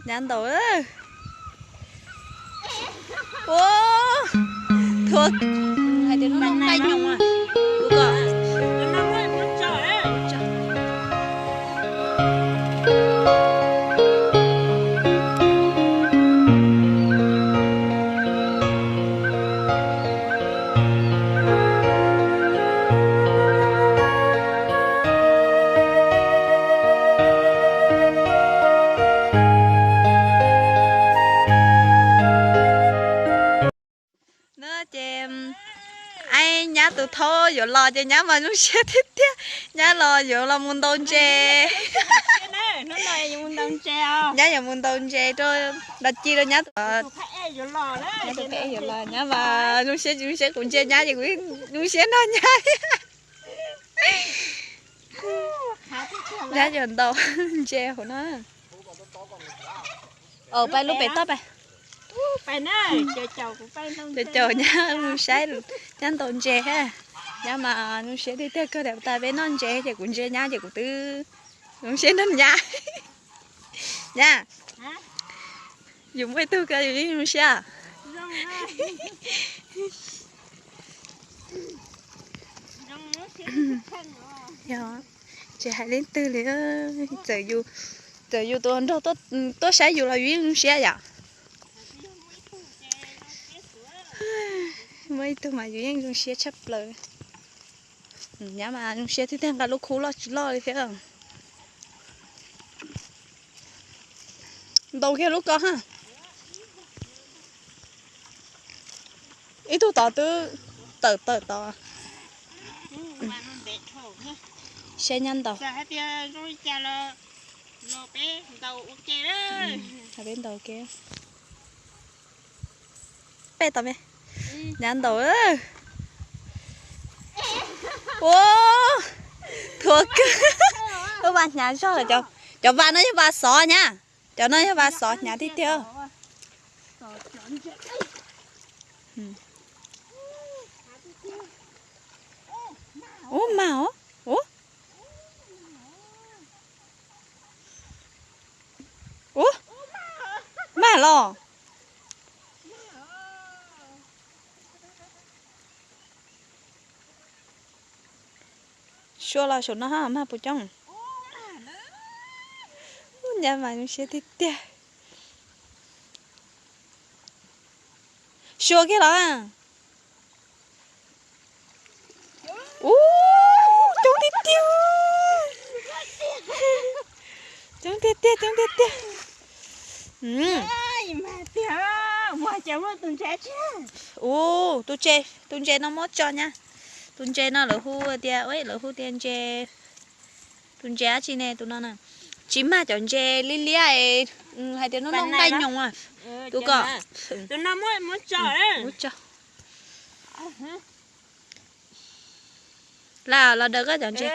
Nyab ntaus. Ua, thuav hais tias hnub no nqaij nyoos. Tus ko. No ces, aib, nyab tus thaub yuav los ces nyab mas zoo siab tiag tiag. Nyab los yuav los mus ntaus ntses. Nyab yuav mus ntaus ntses rau, los ci rau nyab tus, nyab tus phem yuav los, nyab mas zoo siab tsis zoo siab, kuv ntsia nyab ces kuv zoo siab nrog nyab. Nyab yuav ntaus ntses hauv no. Pais lub pem toj pais. Caum caum nyab mus saib nyab ntaus ntses. Nyab mas zoo siab tiag tiag, kawg tias tas peb noj ntses ces kuv ntsia nyab ces kuv twb zoo siab nrog nyab. Nyab, yus muaj ib tug ko yus yeej zoo siab. Yog, tsis hais leej twg li, txawm yus, txawm yus tus nraug tuaj saib yus los yus yeej zoo siab yom. Muaj ib tug mas yus yeej zoo siab tshaj plaws. Nyab mas zoo siab tiag tiag, nqa lub khub loj tsis loj li thiab. Ntaus kiag lub ko ha. Ib tug tod twb tawm tawm tod. Saib nyab ntaus. Peb ntaus ke. Peb tod me. Nyab ntaus. Ua, thuav kawg. Lub vas hnyav zog, cov vas no yog vas xov nyab. Cov no yog vas xov hnyav tiag tiag. Ub, mag os. Ub, ub, mag los. Sua los saum no ha, mag puas coob? Nyab mas zoo siab tiag tiag. Sua kiag los. Ub, coob tiag tiag. Coob tiag tiag, coob tiag tiag. Ub, tus ntses, tus ntses no muab tso nyab. Tus ntses no lawv hu tias, lawv hu tias ntses, tus ntses dab tsi ne tus no na. Tsis mag cov ntses liab liab, hais tias hnub no nqaij nyoos. Tus ko, tus no muab tso. Lam los daws koj cov ntses.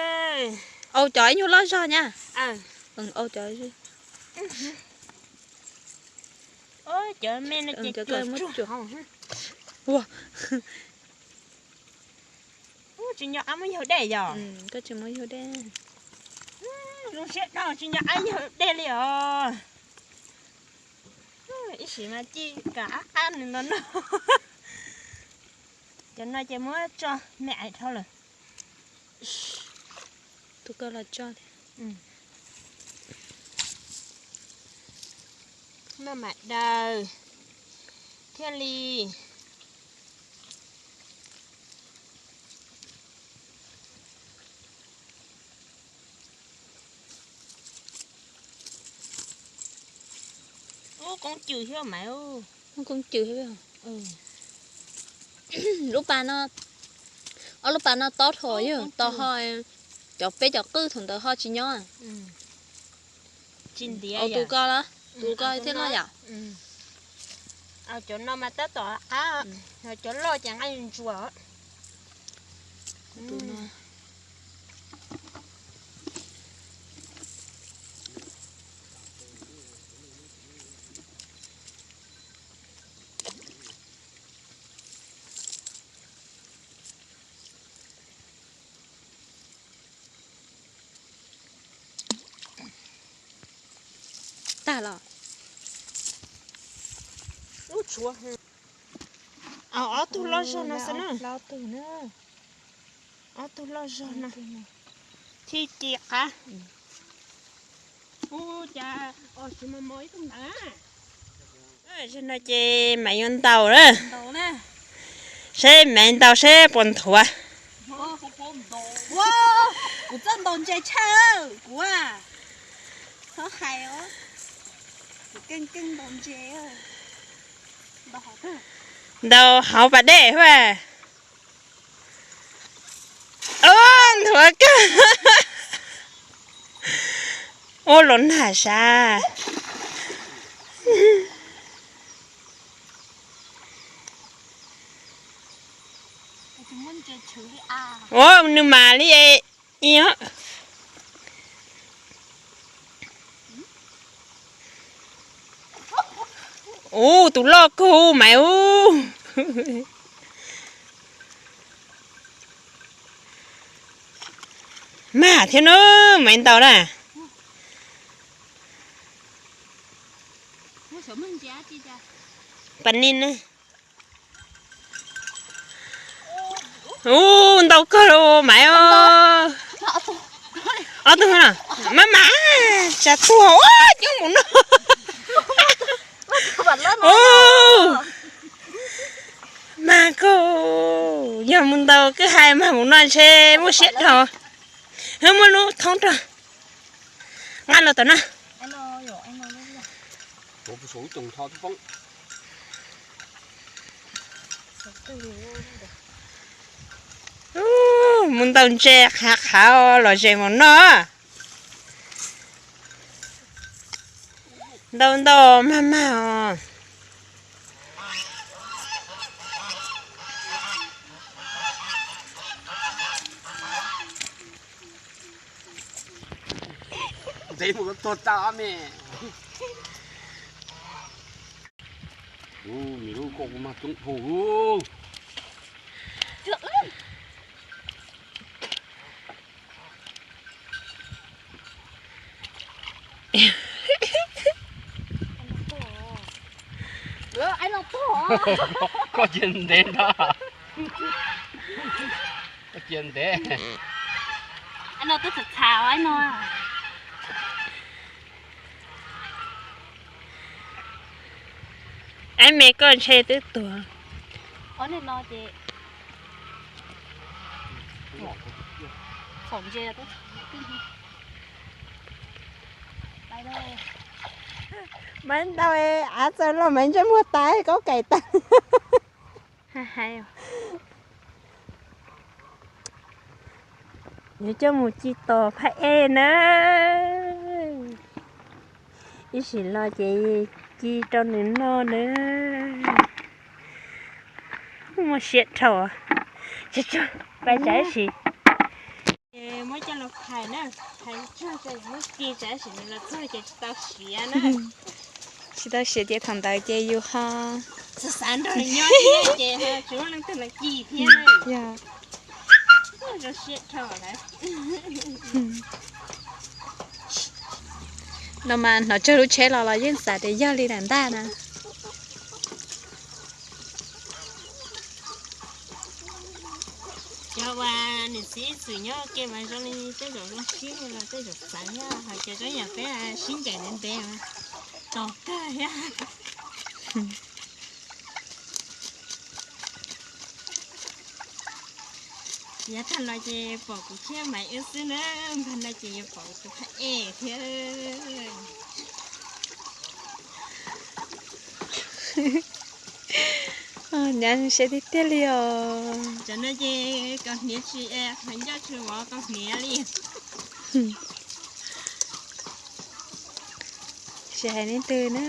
Au cov ib nyuag loj zog nyab. Au cov, cov me no ces muab tsuag. Ua, tsis nco qab muab yug dej yog. Koj tsis muab yug dej. Zoo siab dhau tsis nco qab yug dej li os. Ib sim mas ci kam qab qab nws no no. Cov no ces muab tso me ais dhau lawm. Tus ko los tso. Maj mam daws thiaj li. Ub, koob cws thiab mas. Ub, koob cws thiab. Lub pas no, ob lub pas no tob dhau yog to ho, cov peb cov qwj thaum ntawd ho tsis nyob. Tsis ntiav. Tus ko los, tus ko thiab no yom. Cov no mas tab tom qab, cov loj ces nqaij ntsuas. Tag los. Ob tug loj zog no xwb na. Ob tug loj zog no. Thib ci qab. Ub, cas tsis mos mos ib tug ntawd. Zaum no ces Maiv yuav ntaus na. Seb Maiv ntaus seb puas nthuav. Kuv txawj ntaus ntses tshaj kuv. Txhob hais os, kuv keej keej ntaus ntses. Ntaus hauv pas dej xwb. Ub, nthuav kawg. Ub, los nag sav. Ub, nws mas li. Ub, tus loj kawg Maiv ub. Mag thiab na, Maiv ntaus na. Pas nis na. Ub, ntau kawg los Maiv os. Ob tug no, maj mam, tsam tuag ua coob mus no. Ub, mag kawg, yog mus ntaus kwj ha mag mus no ntshe muaj siab dhau. Hwb, muaj lub thoob rau. Nqa los tom no. Ub, mus ntaus ntses qhav qhav los ze mus no. Ntau ntau mag mag os. Ntxeev mus tuag tag me. Ub, me lub koj kuv mag coob dhau. Koj cia ntev ntag. Koj cia ntev. Twb txhav txhav no. Aib me koj ntshe twb tuag. Ob niag no ces txhaum ntses. Maiv ntaus, av txawm los Maiv ntsej muag tas kaub kaim tas. Yuav coj mus ci tos phab ej na. Ib sim no ces ci rau nws noj na. Muaj siab dhau. Pais tsam ib sim. Muab coj los phais na, phais tsuag ces muab ci tsam ib sim nws los txog ces tsis tau siav na. Tsis tau siav ces thaum ntawd ces yus ho xav xav nrog nws nyob thiab ces ho tsis muaj leej twg los ci thiab na. Yog. Zoo siab dhau lawm. No mas hnov tsawg lub tsheb los los yeej xav tias yog li ntawd ntag na. Cov uas niam txiv ib txwm nyob ua ke mas zoo li tej zaum zoo siab los tej zaum xav thiab, hos cov tsob yam peb sib ncaim ntev ntev mas tos kawg thiab. Yav tag los ces pom kuv thiab Maiv wb xwb na, npag no ces yuav pom kuv tus phab ej thiab. Nyab siab tiag tiag li os. Tam no ces kaus hniav tsis, qhov ncauj tsis vov kaus hniav li. Tsis hais leej twg na,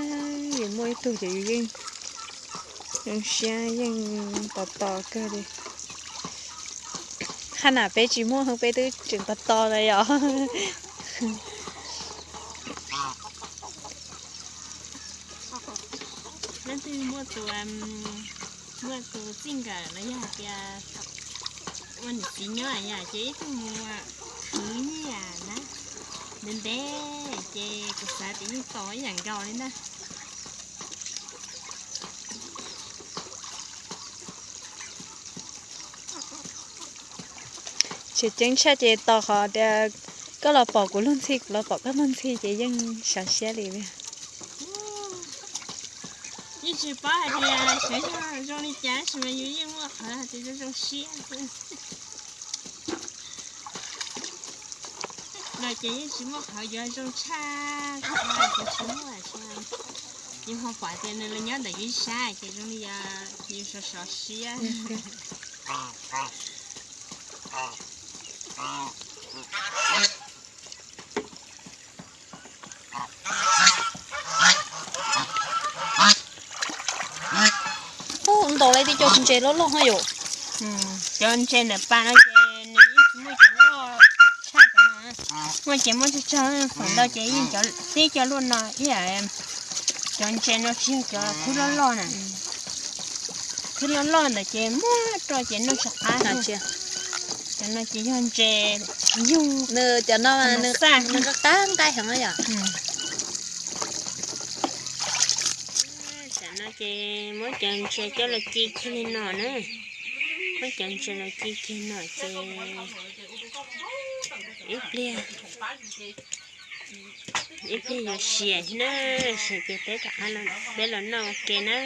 yus muaj ib tug ces yus yeej zoo siab yeej tos tos kawg li. Qhov no peb tsis muaj, peb twb tseem tos tos na yom. Leej twg muaj tus, muaj tus txij nkawm los yog hais tias ua niam txiv nyob yom, ces ib tug mus khwv nyiaj na, ntev ntev ces kuv xav tias yeej tos ib yam nkaus li ntag. Tseem ceeb tshaj ces tos qhov tias koj los pom kuv luag ntxhi, kuv los pom koj luag ntxhi ces yeej sov siab li. Yeej tsis paub hais tias sawv yog zoo li cas, tab sis mas yus yeej muaj qhov hais tias zoo zoo siab xwb. No ces yeej tsis muaj qhov yuav zoo tshaj qhov hais tias tsis muaj. Yus ho pom tias nws los nyob ntawm yus ib sab ces zoo li yus sov sov siab. Ub, ntaus li tib co ntses loj loj no yom. Cov ntses ntawm pas no ces nws yeej tsis muaj cov loj tshaj cov no. Muaj ces muaj tsawg tsawg, feem ntau ces yeej cov tib co luaj no ib yam. Cov ntses no tsis yog cov khwb loj loj na. Khwb loj loj ntawd ces muab rau ces noj tsis qab. Cov no ces yog ntses yug, nws cov no nws qab nqaij heev yom. Tam no ces muab cov ntses coj los ci kiag li no na. Muab cov ntses los ci kiag no ces ib pliag, ib pliag yuav siav thiab na, siav ces peb rov qab, peb los noj ua ke na.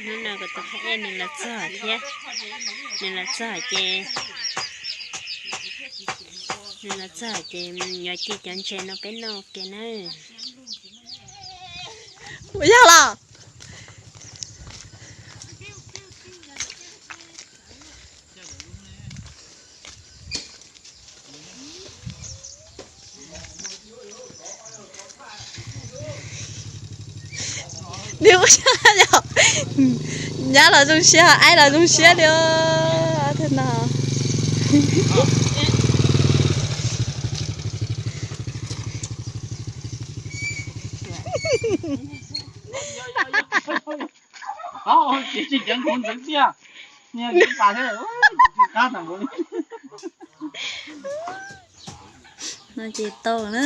Hnub no kuv tus phab ej nws los txog thiab, nws los txog ces, nws los txog ces yuav ci cov ntses no peb noj ua ke na. Ua yog los. Nws ua siab yom, nyab los zoo siab, aib los zoo siab li os. Tus no no ces tau na.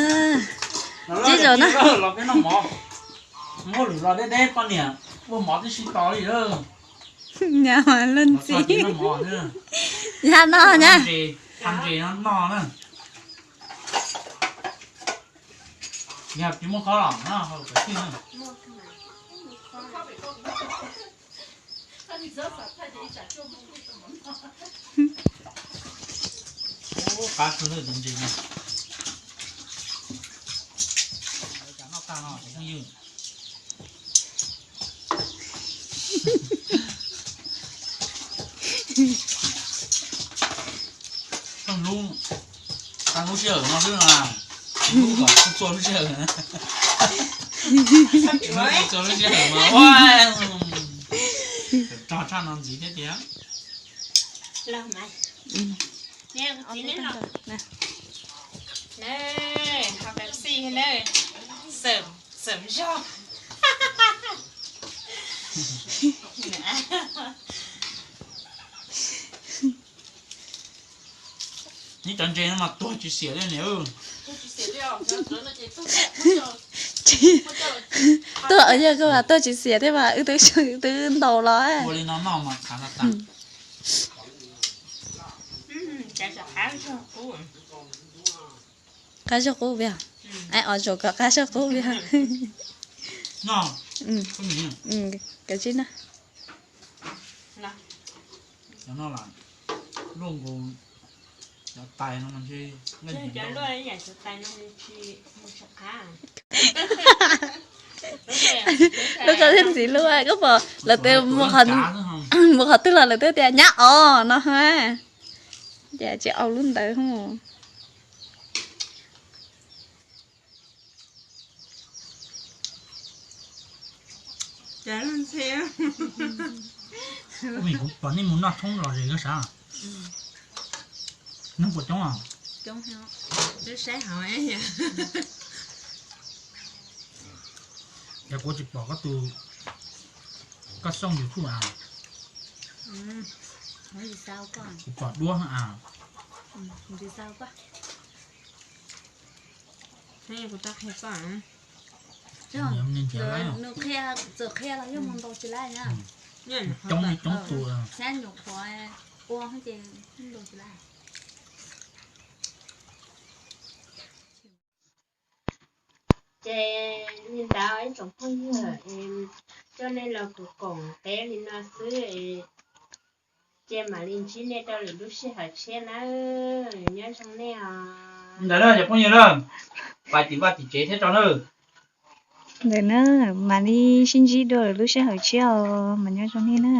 Tib zaug na. Muab lwm los deb deb poj niam ua mov tib si tos li. Nyab mas luag ntxhi. Nyab no nyab. Ntses no noj na. Yog tsis muaj khob los no hau pem xwb na. Ub, qab kawg lawm cov ntses no. Noj tag no cov phooj ywg. Lub, lub sij hawm no xwb no, lub kom txhua lub sij hawm. Txhua lub sij hawm mas ua, rog tshaj no ntxiv thiab tiag. Ho Pepsi na, xeem, xeem zog. Neb cov ntses no mas tuag tsis xiam li niam. Tuag, yog koj mas tuag tsis xiam thiab mas wb twb, wb twb ntaus los. Ua li no noj mas khav tas tas. Qab zaug qub viag. Aib os, zaum kom qab zaug qub viag. Kav tsij na. Cov no luaj nkaus cov tais no mas ntshe, cov luaj ib yam cov tais no tsis, mus tsis qab. Lub koj thiaj ntxiv lub, koj pom lawv twb mus qhov twg los lawv twb tias nyab os no ha. Ces tsis au lub ntawd. Kuv pom nej mus noj thoob los ze koj sav. Neeg puas coob os? Yog kuv tsis pom koj tus, koj xoo YouTube a. Kuv pom duab a. Nws qhia, txawm qhia los yeej mus ntaus tsis laiv na. Coob li coob tus. Xyab nyuam qhuav ua ces mus ntaus tsis laiv. Ces li ntawd ib tsoom phooj ywg, coj nej los koom koom peb li no xwb, ces mam li ntsib nej rau lwm lub sij hawm tshiab nawb. Nyob zoo nej os. Ntawd na cov phooj ywg na, pais tim vaj tim tsev thiab tso na. Ntawd na, mam li sib ntsib dua lwm lub sij hawm tshiab os, mas nyob zoo nej na.